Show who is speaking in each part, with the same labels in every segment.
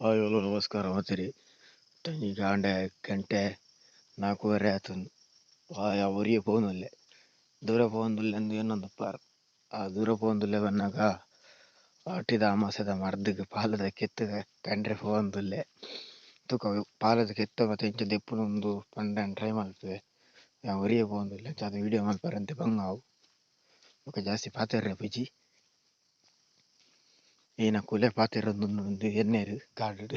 Speaker 1: Hi hello ನಮಸ್ಕಾರ ಮಾತೆರೆಗ್ ಇನಿ ಕಾಂಡೆ ಗಂಟೆ 4:30 ಆತುಂಡು ಒರಿಯೆ ಪೋವೊಂದುಲ್ಲೆ ದೂರ ಪೋವೊಂದುಲ್ಲೆ ಇಂದ್ ಎನ್ನೊಂದುಪ್ಪರ್ ಆ ದೂರ ಪೋವೊಂದುಲ್ಲೆ ಪನ್ನಗ ಆಟಿದ ಅಮಾಸೆದ ಮರ್ದ್ ಗ್ ಪಾಲೆದ ಕೆತ್ತುದ ಕಂಡ್ರೆ ಪೋವೊಂದುಲ್ಲೆ ತೂಕ ಪಾಲೆದ ಕೆತ್ತೆ ಮಾತ ಎಂಚ ದೆಪ್ಪುನು ಇಂದ್ ಪಂದ್ ಯಾನ್ ಟ್ರೈ ಮನ್ಪುವೆ ಯಾನ್ ಒರಿಯೆ ಪೋವೊಂದುಲ್ಲೆ ಅಂಚಾದ್ ವೀಡಿಯೊ ಮನ್ಪರೆ ಒಂತೆ ಬಂಗ ಆವು ಬೊಕ ಜಾಸ್ತಿ ಪಾತೆರೆರೆ ಇಪ್ಪುಜಿ ಈನಕುಲೆ ಪಾತೆರೊಂದು ಇಂದ್ ಎನ್ನೆರ್ ಕಾಡ್ ಡ್.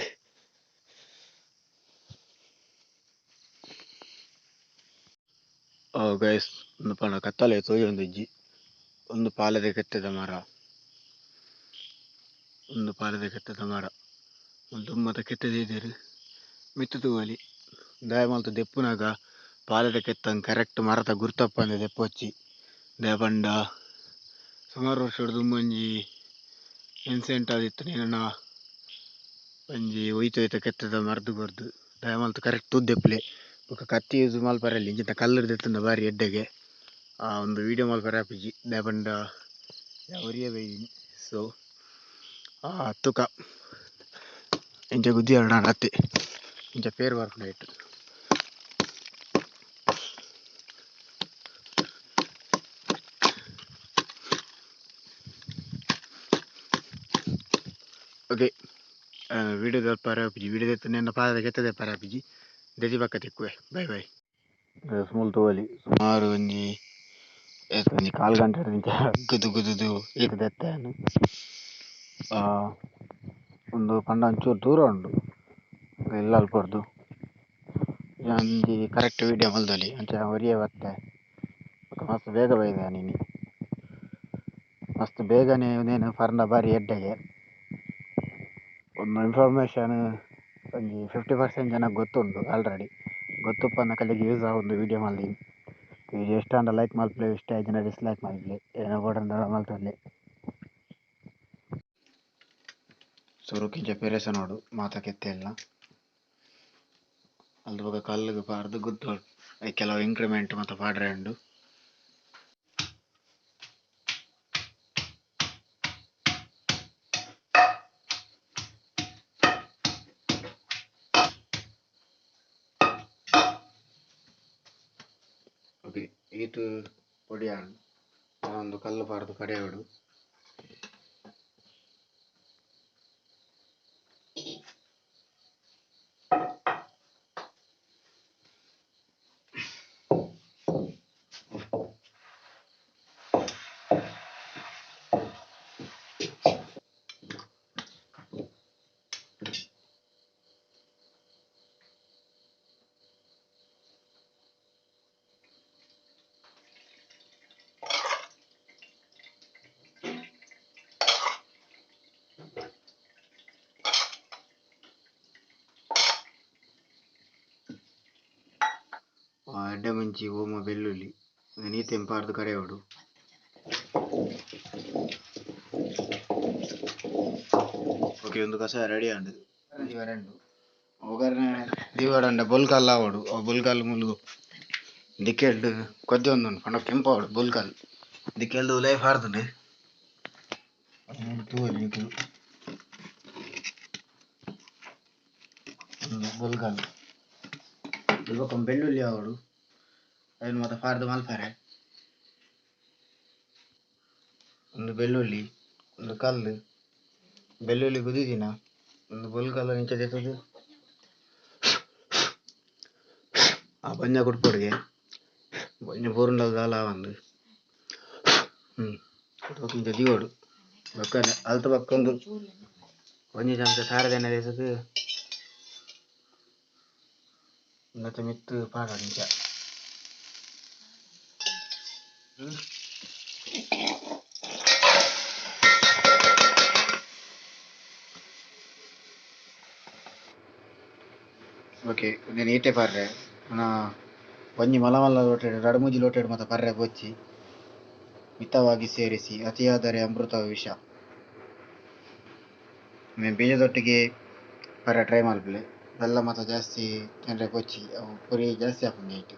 Speaker 1: ಗೈಸ್ ಉಂದು ಪಂಡ ಕತ್ತಲೆ ತೋಜೊಂದಿಜ್ಜಿ ಉಂದು ಪಾಲೆದ ಕೆತ್ತೆದ ಮರ ಉಂದು ಪಾಲೆದ ಕೆತ್ತೆದ ಮರ ದುಂಬು ಮಾತ ಕೆತ್ತೆ ದೀದೆರ್ ಮಿತ್ತ್ ತೂವೊಲಿ ದಾಯೆ ಮಲ್ತ್ ದೆಪ್ಪುನಗ ಪಾಲೆದ ಕೆತ್ತನ್ ಕರೆಕ್ಟ್ ಮರತ ಗುರ್ತಪ್ಪಂದೆ ದೆಪ್ಪೊಚ್ಚಿ ದಾಯೆ ಪಂಡ ಸುಮಾರ್ ವರ್ಷಡ್ ದುಂಬೊಂಜಿ ಇನ್ಸಿಡೆಂಟ್ ಆದಿತ್ತುಂಡು ಎನನ ಒಂಜಿ ಒಯ್ತ್ ಒಯ್ತ್ ಕೆತ್ತೆದ ಮರ್ದ್ ಕೊರ್ದು ದಾಯೆ ಮಲ್ತ್ ಕರೆಕ್ಟ್ ತೂದು ದೆಪ್ಪುಲೆ ಬೊಕ ಕತ್ತಿ ಯೂಸ್ ಮಲ್ಪರೆ ಎಲ್ಲಿ ಇಂಚಿನ ಕಲ್ಲುಡ್ ದೆತ್ತುಂಡ ಬಾರಿ ಎಡ್ಡೆಗೆ ಉಂದು ವೀಡಿಯೋ ಮಲ್ಪರೆ ಆಪುಜಿ ದಾಯೆ ಪಂಡ ಒರಿಯೆ ಬೈದಿನಿ ಸೊ ತೂಕ ಇಂಚ ಗುದ್ದಿಯೆರಡ ಅತ್ತೆ ಇಂಚ ಪೇರ್ ಬರ್ಪುಂಡು ಐಟ್. ಓಕೆ ವೀಡಿಯೋ ದೆಪ್ಪರೆ ಆಪುಜಿ ವೀಡಿಯೋ ದೆತ್ತುಂಡ ಎನ್ನ ಪಾದ ಕೆತ್ತೆ ದೆಪ್ಪರೆ ಆಪುಜಿ ದೆತಿ ಬೊಕ್ಕ ತಿಕ್ಕುವೆ ಬೈ ಬೈ. ಮೂಲು ತೂವೊಲಿ ಸುಮಾರು ಒಂಜಿ ಏತ್ ಒಂಜಿ ಕಾಲ್ ಗಂಟೆ ಇಂಚ ಗುದ್ದು ಗುದ್ದುದು ಈತ್ ದೆತ್ತೆ ಯಾನ್ ಉಂದು ಪಂಡ ಒಂಚೂರು ದೂರ ಉಂಡು ಇಲ್ಲಲ್ಪರ್ದ್ ಒಂಜಿ ಕರೆಕ್ಟ್ ವೀಡಿಯೋ ಮಲ್ದೊಲಿ ಅಂಚ ಒರಿಯೆ ಬತ್ತೆ ಬೊಕ ಮಸ್ತ್ ಬೇಗ ಬೈದೆ ಯಾನ್ ಇನಿ ಮಸ್ತ್ ಬೇಗನೆ ಉಂದೆನ್ ಪರ್ಂಡ ಬಾರಿ ಎಡ್ಡೆಗೆ ಒಂದು ಇನ್ಫಾರ್ಮೇಶನ್ ಒಂಜಿ 50% ಜನಕ್ ಗೊತ್ತುಂಡು ಆಲ್ರೆಡಿ ಗೊತ್ತುಪ್ಪನಕಲೆಗ್ ಯೂಸ್ ಆವುಂದು ವೀಡಿಯೋ ಮಲ್ದಿನಿ ವೀಡಿಯೋ ಇಷ್ಟ ಆಂಡ ಲೈಕ್ ಮಲ್ಪುಲೆ ಇಷ್ಟ ಆಯಿಜಿಂಡ ಡಿಸ್ಲೈಕ್ ಮಲ್ಪುಲೆ ಏನ ಬೋಡಂಡ ಮಲ್ತೊನ್ಲೆ. ಸುರುಕು ಇಂಚ ಪೆರೆಸನೊಡು ಮಾತ ಕೆತ್ತೆಲ್ನ ಅಲ್ತ್ ಬೊಕ ಕಲ್ಲುಗು ಪಾಡ್ದ್ ಗುದ್ದೊಡು ಐಕ್ ಕೆಲವು ಇಂಕ್ರಿಮೆಂಟ್ ಮಾತ ಪಾಡ್ರೆ ಉಂಡು. ಓಕೆ ಈತ್ ಪೊಡಿ ಆಂಡ್ ಒಂದು ಕಲ್ಲು ಪಾಡ್ದ್ ಕಡೆಯೊಡು. ಎಡ್ಡೆ ಮುಂಚಿ ಓಮ ಬೆಳ್ಳುಳ್ಳಿ ನೀತೆನ್ ಪಾಡ್ದ್ ಕಡೆಯೊಡು. ಓಕೆ ಉಂದು ಕಷಾಯ ರೆಡಿ ಆಂಡ್ ಒಗ್ಗರಣೆ ದೀವೊಡಂಡ ಬೊಲ್ಕಲ್ಲ್ ಆವೊಡು ಅವು ಬೊಲ್ಕಲ್ಲ್ ಮೂಲು ದಿಕ್ಕೆಲ್ಡ್ ಕೊದ್ಯೊಂದುಂಡು ಪಂಡ ಕೆಂಪಾವೊಡು ಬೊಲ್ಕಲ್ಲ್ ದಿಕ್ಕೆಲ್ದ ಉಲಾಯಿ ಪಾಡ್ದ್ಂಡ್ ಮೂಲು ತೂವೊಲಿ ನಿಕುಲು ಉಂದು ಬೊಲ್ಕಲ್ಲ್ ಬೊಕ ಬೆಳ್ಳುಳ್ಳಿ ಆವೊಡು ಐನ್ ಮಾತ ಪಾಡ್ದ್ ಮಲ್ಪರೆ ಉಂದು ಬೆಳ್ಳುಳ್ಳಿ ಉಂದು ಕಲ್ಲ್ ಬೆಳ್ಳುಳ್ಳಿ ಕುದಿದಿನ ಉಂದು ಬೊಲ್ಕಲ್ಲ್ ಇಂಚ ದೆತ್ತುದು ಆ ಬಂಜ ಕುಡ್ಪೊಡುಗೆ ಬಂಜ ಬೂರುಂಡಲ ದಾಲ ಆವಂದ್ ಬೊಕ ಇಂಚ ದೀವೊಡು ಬೊಕ ಅಲ್ತ್ ಬೊಕ ಉಂದು ಒಂಜಿ ಚಮಚ ಸಾರದೆಣ್ಣೆ ದೆತ್ತುದು ಉಂದೆತ ಮಿತ್ತ್ ಪಾಡೊಡು ಇಂಚ. ಓಕೆ ಉಂದೆನ್ ಈತೆ ಪಾಡ್ರೆ ನನ ಒಂಜಿ ಮಲ್ಲ ಮಲ್ಲ ಲೋಟೆಡ್ ರಡ್ಡ್ ಮೂಜಿ ಲೋಟೆಡ್ ಮಾತ ಪರ್ರೆ ಬೊರ್ಚಿ ಮಿತವಾಗಿ ಸೇರಿಸಿ ಅತಿಯಾದರೆ ಅಮೃತ ವಿಷ. ಉಂದೆನ್ ಬೀಜದೊಟ್ಟಿಗೆ ಪರ್ರೆ ಟ್ರೈ ಮಲ್ಪುಲೆ ಬೆಲ್ಲ ಮಾತ ಜಾಸ್ತಿ ತಿನರೆ ಬೊರ್ಚಿ ಅವು ಪುರಿ ಜಾಸ್ತಿ ಆಪುಂಡು ಐಟ್.